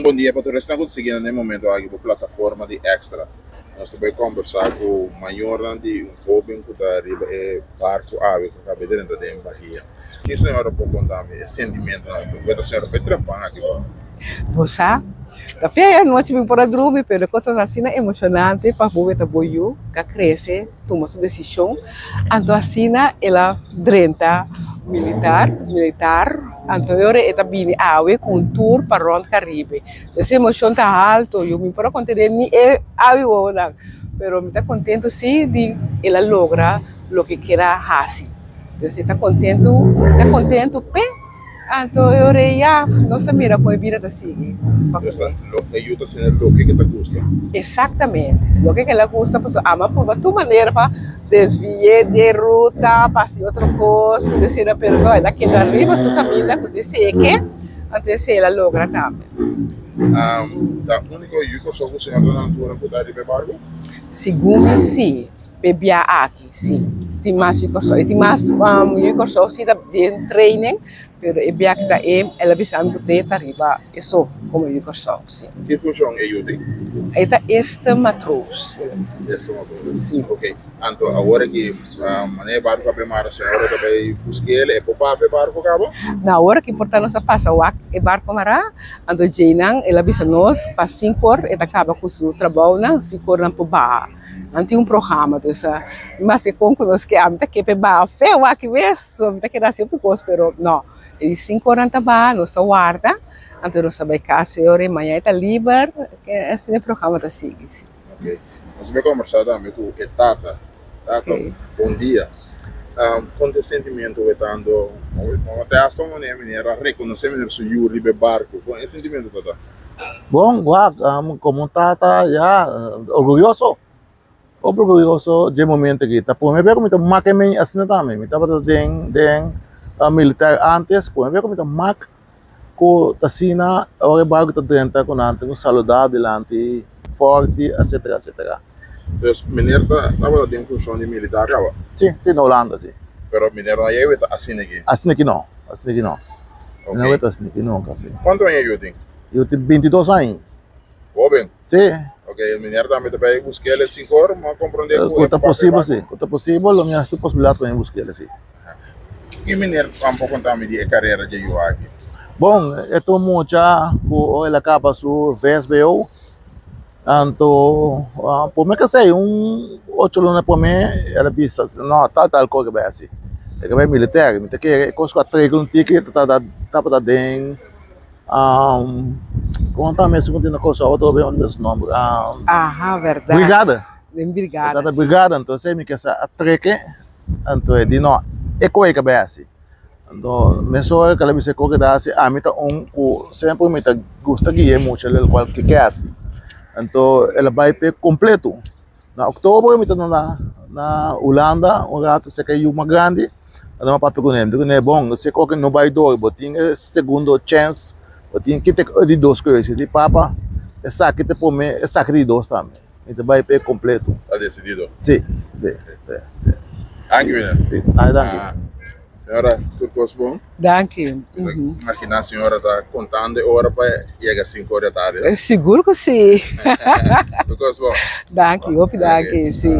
Un bon dia pa tur esnan ku ta sigui na e momento aki bo plataforma di Extra. Nos ta bai kombersá ku mayornan di un hóben ku ta riba e barku awe ku kaba drenta den Bahia. Ki señora por konta mi e sentimentonan ku ta señora fai trempan aki bo? Bo sa, ta fia e anochi mi por a drumi pero e kos ta asina emoshonante pa bo weta bo yu ka krese tuma su desishon anto asina el a drenta militar militar anto e ora e ta bini awe ku un tour pa rònt Karibe e emoshon ta halto yu mi por a kontende ni e awe wowonan pero mi ta kontento si di el a logra loke kier a hasi. Pues e ta kontentu, e ta kontentu p'e, anto e ora ei ya nos ta mira kon e bida ta sigui pa Pues kuné. e yu ta haciendo loke ke ta gusta. Exactamente, loke ke el a gusta pasobra ama purba tur manera pa desvi'é di e ruta, pa hasi otro kos ku esei pero no, el a keda riba su kaminda ku esei e ke, anto esei el a logra tambe. Ta úniko yu Kòrsou ku señor ta na altura ku ta riba e barku? Segun mi sí. P'e bia aki si tin mas yu Kòrsou i tin mas yu Kòrsou si ta den training pero e bia ki ta e el a bisa mi ku te ta riba e so komo yu Kòrsou si. Ki funshon e yu tin? E ta eerste matroos el a bisa mi. Eerste matroos. Si. Ok anto awor aki manera e barku a bai mara señora ta bai busk'el e por bafa e barku kaba? Na awor aki por ta nos a pasa wak e barku mará anto djeinan el a bisa nos pa sinkor e ta kaba ku su trabounan sinkor nan por baha. Nan tin un programa, dus mas e kon ku nos ke ami ta ke p'e baha feo aki mes, so mi ta keda hasi hopi kos, pero no, e di sinku ora nan ta baha, nos ta warda, anto nos ta bai kas e ora ei mañana e ta liber, asina e programa ta sigui si. Ok, nos a bai kombersá tambe ku e tata. Tata, bon dia. Kon ta e sentimentu wetando, te hasta un manera meneer a rekonosé meneer su yu riba e barku, kon e sentimentu ta ta? Bon, wak, komo un tata ya orguyoso, hopi orguyoso dje momento aki. Ta prome bes ku mi ta mak e mei asina tambe. Mi tabata den den militar antes, prome bes ku mi ta mak ku ta asina ora e barku ta drenta ku nan tin ku saluda dilanti forti etcetera etcetera. Dus meneer ta tabata den funshon di militar kaba? Si, si na Hulanda si. Pero meneer no a yega weta asina aki? Asina aki no, asina aki no. Mi no weta asina aki nunka si. Kuantu aña yu tin? Yu tin bintidos aña. Hoben? Si. Ok, meneer tambe ta bai busk'el e sinku or, mi a komprondé ku Ku ta posibel si, ku ta posibel lo mi hasi tur posibilidat pa mi busk'el si. Ki meneer por konta mi di e karera dje yu aki? Bon, e ta un mucha ku ora el a kaba su vsbo, Anto prome ke esei un ocho luna prome el a bisa no tal tal cosa ke bai hasi e ke bai militer mi ta kere e kos ku a trek un tiki tabata den komo ta mes ku tin na Kòrsou atrobe mi ta olbida su nòmber brigada tabata brigada anto esei mi ke sa a treke anto e di no e koe ke bai hasi. Anto mesora ku el a bisa ku ta hasi ami ta un ku semper mi ta gusta guia e mucha lokual ke ke hasi. Anto el a bai p'e kompleto. Na oktober mi ta na na Hulanda un rato serka e yu mas grandi anto mi a papia kuné mi di kuné bon si koke no bai dor bo tin e segundo chèns bo tin kita e di dos keuze di papa esaki ta e promé esaki ta e di dos tambe. Mi ta bai p'e kompleto. Ta desidido? Si, si, si. Danki meneer. Si, ay danki. Señora, tur kos bon? Danki. Mi ta imaginá señora ta kontando e ora pa yega sinku ora di atardi. Sigur ku si. Tur kos bon? Danki, hopi danki, si.